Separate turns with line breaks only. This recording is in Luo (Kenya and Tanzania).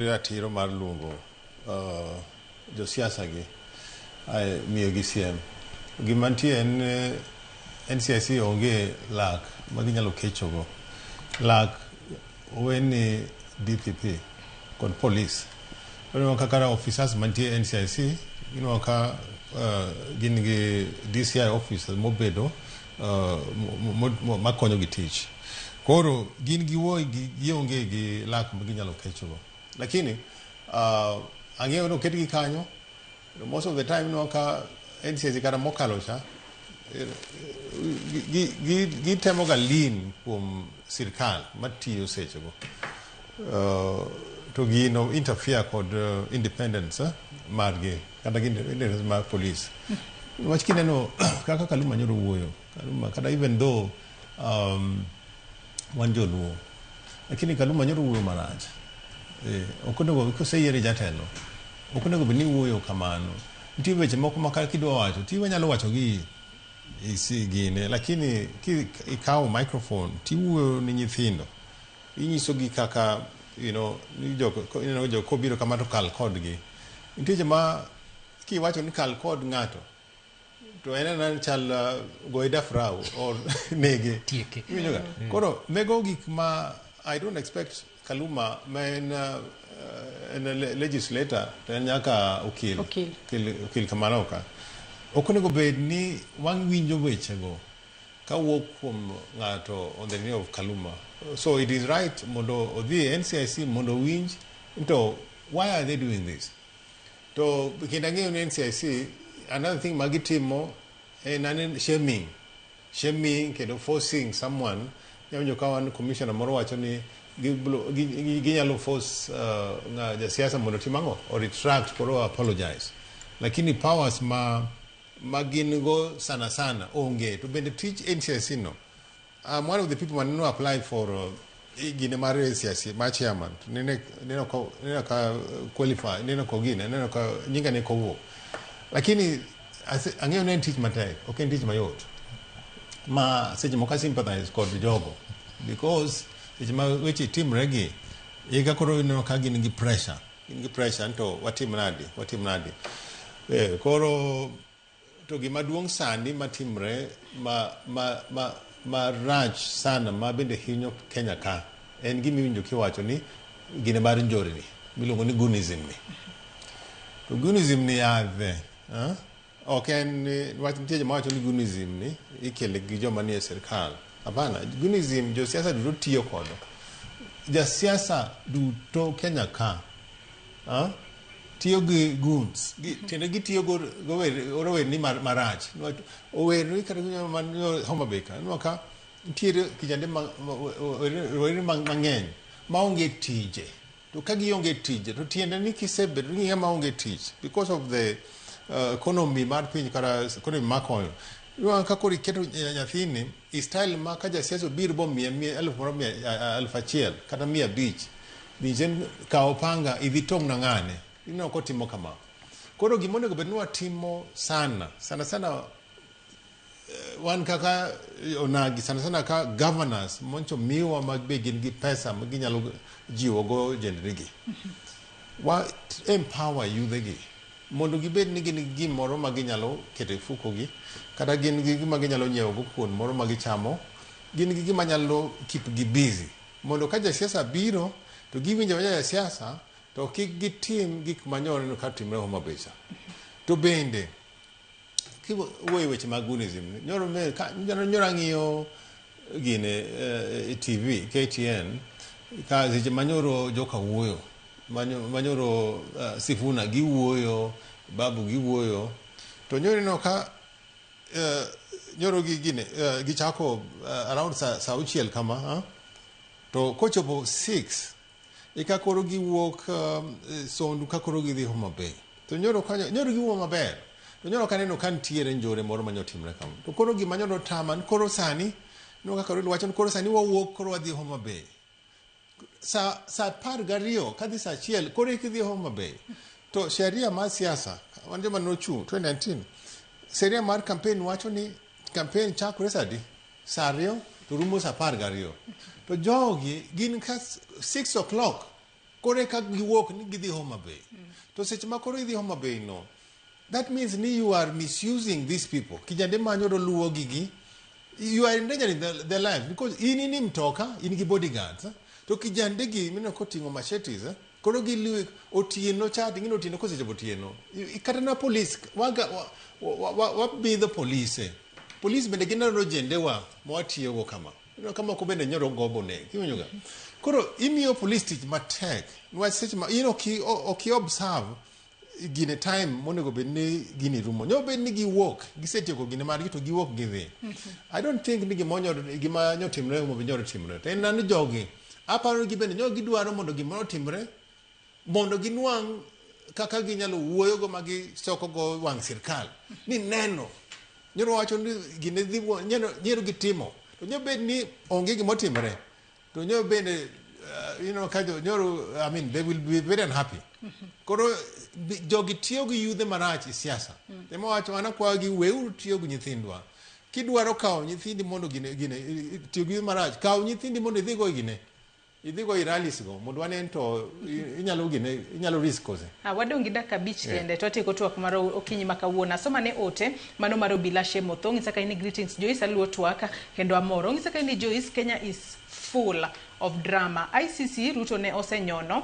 Ratiro mar luongo josiasa gi miyogi siem. Gima nitie en ni NCIC onge lak ma ginyalo kechogo. Lak owe ni DPP kod polis. Ineno ka kata officers mantie NCIC ineno ka gin gi DCI officers mobedo makonyo gi tich. Koro gin giwuogi gionge gi lak ma ginyalo kechogo. Lakini ang'eyo ni oketgi kanyo most of the time ineno ka NCIC kata mokalo cha gitemo ga lean kuom sirkal matiyo sechego. To gino interfere kod independence margi kata gi independence mar police. Wach kineno kaka Kaluma nyoro wuoyo, Kaluma kata even though wan joluo, lakini Kaluma nyoro wuoyo marach. Ok onego koseyieri jatelo, ok onego bed ni iwuoyo kamano. Nitie weche moko ma kidwa wacho, ti inyalo wacho gi isi gine, lakini ki ikawo microphone tiwuoyo ni nyithindo, inyiso gi kaka ni jok kobiro kama to kal kodgi. Nitie joma kiwacho ni kal kod ng'ato, to en ena chal goye dafrau or nege.
Tieke.
Iwinjo ga? Koro mego gik ma I don't expect Kaluma ma en en legislator to en nyaka okil.
Okil.
Okil kamano ka. Ok onego bed ni wawinjo wechego kawuok kuom ng'ato on the name of Kaluma. So it is right mondo odhi e NCIC mondo owinj to why are they doing this? To kendo ang'eyo ni NCIC another thing ma gitimo en ane shaming. Shaming kendo forcing someone. Nyawinjo ka wan commissioner moro wacho ni ginyalo force jasiasa mondo otim ang'o? O retract koro apologize. Lakini powers ma gin go sana sana onge. To bende tich NCIC no. I'm one of the people who apply for gine mar NCIC, mar chairman. Nene ka qualify, nene ko gine, nene ka nyinga ne kowuok. Lakini ang'eyo ni en tich matek, ok en tich mayot. Ma seche moko sympathize kod jogo because seche ma weche timre gi, eka koro ineno ka gin gi pressure. Gin gi pressure to watim nadi, watim nadi. Koro to gima duong' sani matimre ma rach sana ma bende hinyo Kenya ka en gima iwinjo kiwacho ni gine mar njore ni miluongo ni Gunism ni. To Gunism ni yadhe, Ok en ni wach nitie joma wacho ni Gunism ni ikele gi joma nie sirkal. Hapana, Gunism josiasa duto tiyo kodo. Jasiasa duto Kenya ka tiyo gi goons. Tiende gitiyo go rowerni marach. Owerni kata Homa Bay ka, ineno ka nitiere kijande rowerni mang'eny maonge tije. To ka gionge tije, to tiende ni kisebedo ni ng'ama onge tich because of the economy mar piny kata economy mar koyo. Inwang'o ka koro iketo nyathini i style ma ka jasiasa obiro bomiye eluf moro mia, aluf achiel kata 500, nichen kaw panga idhi tong'na ng'ane. Ineno kotimo kama. Koro gima onego bed ni watimo sana, sana sana wan kaka onagi sana sana ka governors moncho miwa ma be gin gi pesa ma ginyalo jiwo go jendnigi. Wa empower yudhe gi mondo gibed ni gin gi gimoro ma ginyalo keto e fuko gi, kata gin gi gima ginyalo nyiewo go kuon moro ma gichamo, gin gi gima nyalo keep gi busy mondo ka jasiasa biro to giwinjo awinja jasiasa to kik gitim gik ma nyo ka timre Homa Bay cha. To bende kiwuoyo weche mag Gunism, nyoro me ka nyoro ang'iyo gine TV KTN ka seche manyoro joka wuoyo manyoro Sifuna giwuoyo, Babu giwuoyo, to nyoro ineno ka nyoro gi gine gichako around sa 6 kama, ha? To kochopo 6 eka koro giwuok Sondu ka koro gidhi Homa Bay. To nyoro kanyo nyoro giwuo maber. To nyoro kaneno ka nitiere njore moro manyo timre kama. To koro gima nyoro tama ni koro sani no kaka koro wacho ni koro sani wawuok koro wadhi Homa Bay. Sa 12 kadhi sa 1 koro eka idhi Homa Bay. To sheria mar siasa wan joma nochung' 2019 sheria mar campaign wacho ni campaign chakore sa adi? Sa 2 to rumo sa 12. To jogi gin ka 6 o'clock Koro eka giwuok ni gidhi Homa Bay. To seche ma koro idhi Homa Bay no, that means ni you are misusing these people. Kijande manyo to luwo gigi. You are endangering their lives because in in mtoka, in gi bodyguards. Eh? To kijande gi mineno koting'o machetes, eh? Koro giluwi otieno cha, ting'ino otieno kosechopo otieno. Kata na police, waga, wa, wa, wabidho polise. Police bende gineno ojendewa ma watiyogo kama. Ineno ka moko bende nyoro gombo neg. Iwinjo ga? Koro imiyo police tich matek. Niwach seche ma in ok ok observe gine time monego bed ni gini rumo. Nyalo bed ni giwuok, gisetieko gine margi to giwuok gidhi. I don't think ni gima onyo gima nyotimre Homa Bay nyalo timre. To en ni jogi, aparo ni gibende nyo gidwaro mondo gimoro otimre mondo ginwang' kaka ginyalo wuoyogo ma gisokogo wang' sirkal ni neno nyoro wacho ni gine dhi nyiero nyiero gitimo to nyalo bed ni onge gima otimore to nyoro bende you know, ka jo- nyoro I mean they will be very unhappy. Koro jogi tiyo gi yudhe marach e siasa. Ema wacho an akwayo gi weuru tiyo gi nyithindwa. Kidwaro kawo nyithindi mondo gine, gine tiyo gi yudhe marach, kaw nyithindi mondo idhigo gine idhigo i rallies go mondo wanen to inyalo gine inyalo risk kose.
Ah, wadong' gi dakika abich kende to watieko twak mar okinyi ma kawuono. Asoma ne ote mano mar Obila Shemotho. Ong'isa ka ni greetings Joyce, aluwo twak kendo amor. Ong'isa ka ni Joyce, Kenya is full of drama. ICC Ruto ne osenyono.